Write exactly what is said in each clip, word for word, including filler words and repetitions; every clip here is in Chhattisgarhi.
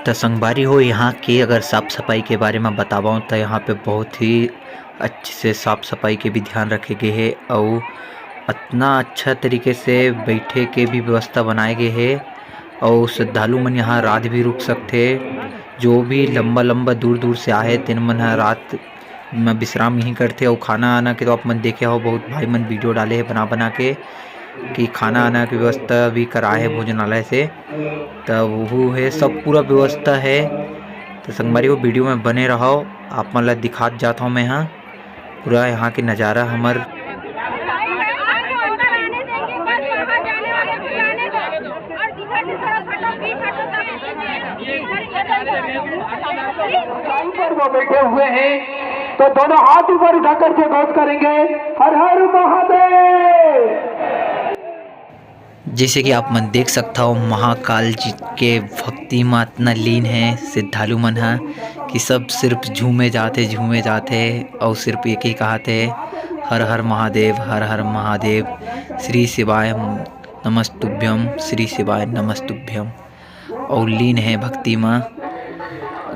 त संगवारी हो, यहाँ के अगर साफ सफाई के बारे में बतावं, त यहाँ पे बहुत ही अच्छे से साफ सफाई के भी ध्यान रखे गे हे, अउ अतना अच्छा तरीके से बैठे के भी व्यवस्था बनाए गे हे, अउ श्रद्धालु मन यहाँ रात भी रुक सकथे। जो भी लंबा लंबा दूर दूर से आए हे, तेन मन ह रात म विश्राम यहीं करथे। अउ खाना आना के तो आप मन देखे हो, बहुत भाई मन वीडियो डाले हे बना बना के कि खाना आना के व्यवस्था भी कराए हे भोजनालय से। त वहू हे, सब पूरा व्यवस्था हे। त संगवारी हो, वीडियो में बने रहो, आप मन ला दिखात जात हौं मैं हा पूरा यहाँ के नज़ारा हमर। पर वो बैठे हुए हैं, तो दोनों हाथ ऊपर उठाकर जयघोष करेंगे, हर हर महादेव। जैसे कि आप मन देख सकत हव, महाकाल जी के भक्ति म अतना लीन हे श्रद्धालु मन ह कि सब सिर्फ झूमे जात हे, झूमे जात हे, अउ सिर्फ एक ही कहत हे, "हर हर महादेव, हर हर महादेव, श्री शिवाय नमस्तुभ्यम, श्री शिवाय नमस्तुभ्यम।" अउ लीन हे भक्ति म,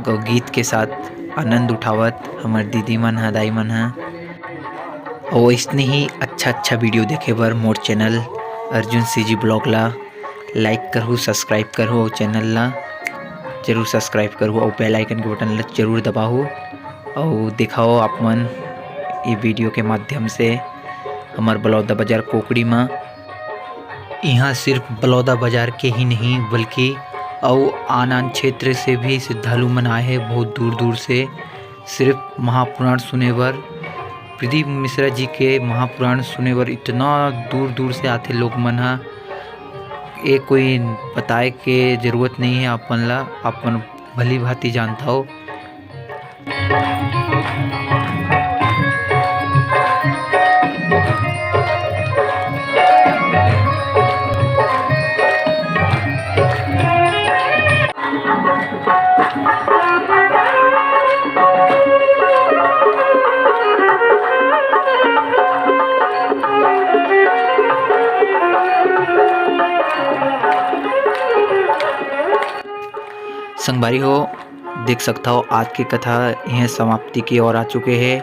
अउ गीत के साथ आनंद उठावत हमर दीदी मन ह, दाई मन ह। अउ अइसने ही अच्छा-अच्छा वीडियो देखे बर मोर चैनल अर्जुन सीजी ब्लॉग ला like करहू, subscribe करहू अउ चैनल ला जरूर subscribe करहू अउ bell icon के बटन ला जरूर दबाहू। अउ देखाओ आप मन ये वीडियो के माध्यम से हमर बलौदा बाजार कोकड़ी म। इहाँ सिर्फ बलौदा बाजार के ही नहीं, बल्कि अउ आन-आन क्षेत्र से भी श्रद्धालु मन आए हे बहुत दूर-दूर से, सिर्फ महापुराण सुने बर। प्रदीप मिश्रा जी के महापुराण सुने बर इतना दूर-दूर से आथे लोग मन ह, ये कोई बताए के जरूरत नहीं हे आप मन ला, आप मन भली भांति जानत हव। संगवारी हो, देख सकत हव, आज के कथा इहें समाप्ति की ओर आ चुके हे।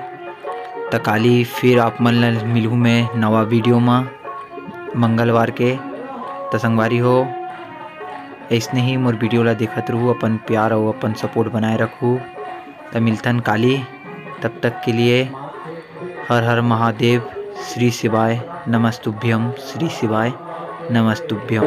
त काली फिर आप मन ल मिलहूँ मैं नवा वीडियो म मंगलवार के। त संगवारी हो, अइसने ही मोर वीडियो ला देखत रहू, अपन प्यार अउ अपन support बनाए रखू। त मिलथन काली, तब तक के लिए हर हर महादेव, श्री शिवाय नमस्तुभ्यम, श्री शिवाय नमस्तुभ्यम।